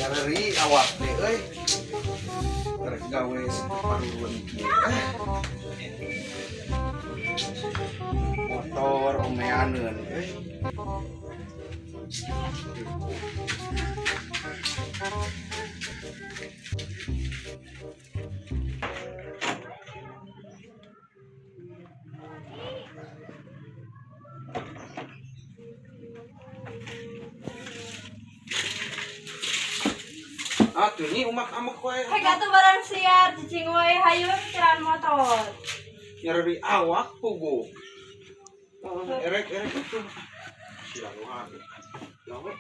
Nyareri awak teh euy. Rek gawe paruruan kieu. Motor omeaneun euy. Atuh ni umak-amak wae. Hek atuh barang siar cicing wae hayu mikiran motor. Nyareri awak pugu. Oh, erek erek itu. Sia luar. Gawe.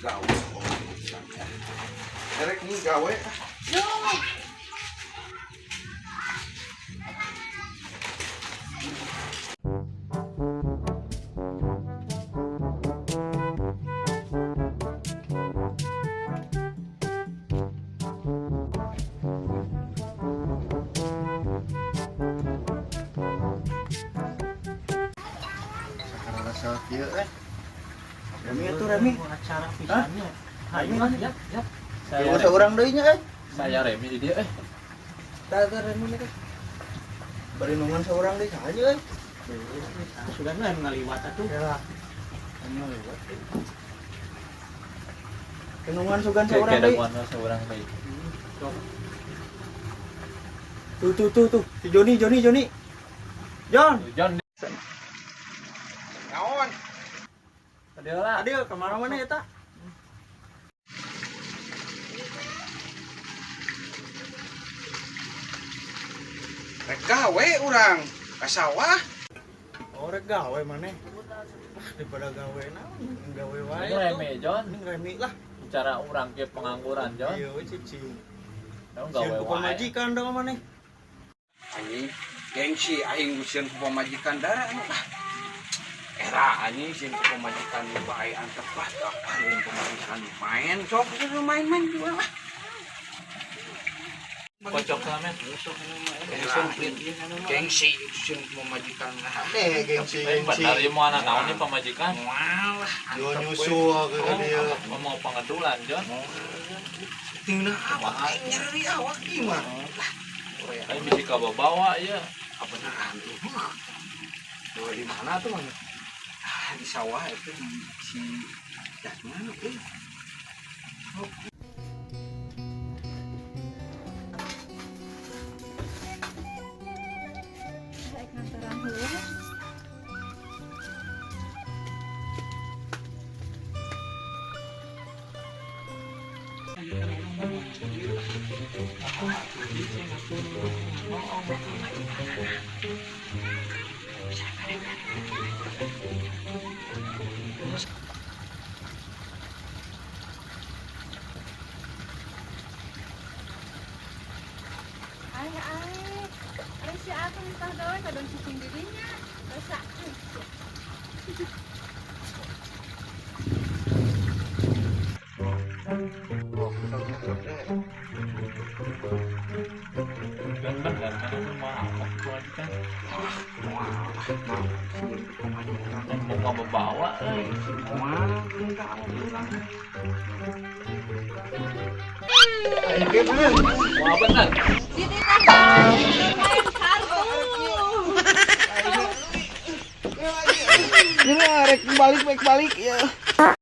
Gawe. Erek nih gawe. Duh. Sakarara kieu eh. Remi atuh Remi. Acara pisannya. Hayu lah, ya, ya. Saya seorang deui nya eh. Saya Remi di dia eh. Tah tah Remi nya teh. Bari nungan seorang deui saha euy. Sudah nggak ngaliwat atuh. Ya. Ngaliwat. Kenungan sugan seorang deui. Seorang deui. Tuh tuh tuh tuh si Joni Joni Joni. John. John. Naon? Adil lah. Adil kemana mana eta? Rek gawe urang ka sawah. Oh, rek gawe maneh. Ah, daripada gawe naon, gawe wae. Ini Remi, John. Ini Remi lah. Bicara urang ke pengangguran, John. Iya, cicing. Dong gawe Sieun ku wae. pamajikan dong maneh. Anjing, gengsi aing sieun ku pamajikan darah anu ah. Era anjing sieun ku pamajikan bae antep lah paling pamajikan main sok main-main juga lah. Kocok lah, men. Gengsi sieun ku pamajikan lah. Eh, gengsi Eh, gengsi. benar ieu mau anak naon nih pamajikan? Moal lah. Yo nyusul ke dia. Mau pengedulan, John. Tinggal awak aing nyeri awak ieu mah. Aing bisi kabawa ya. Apa beneran tuh? Gawe di mana tuh mana? Ah, di sawah itu di si Jasmine eh. Rek nganteran heula. Ai ai. Ai si aku minta gawe kadang cicing dirinya. Dosa. John bener kan itu mau apa pamajikan? Moal sieun ku pamajikan. Mau ngabawa euy. Moal minta awak urang. Mau bener. Dititah main kartu. Ini rek balik balik balik ya.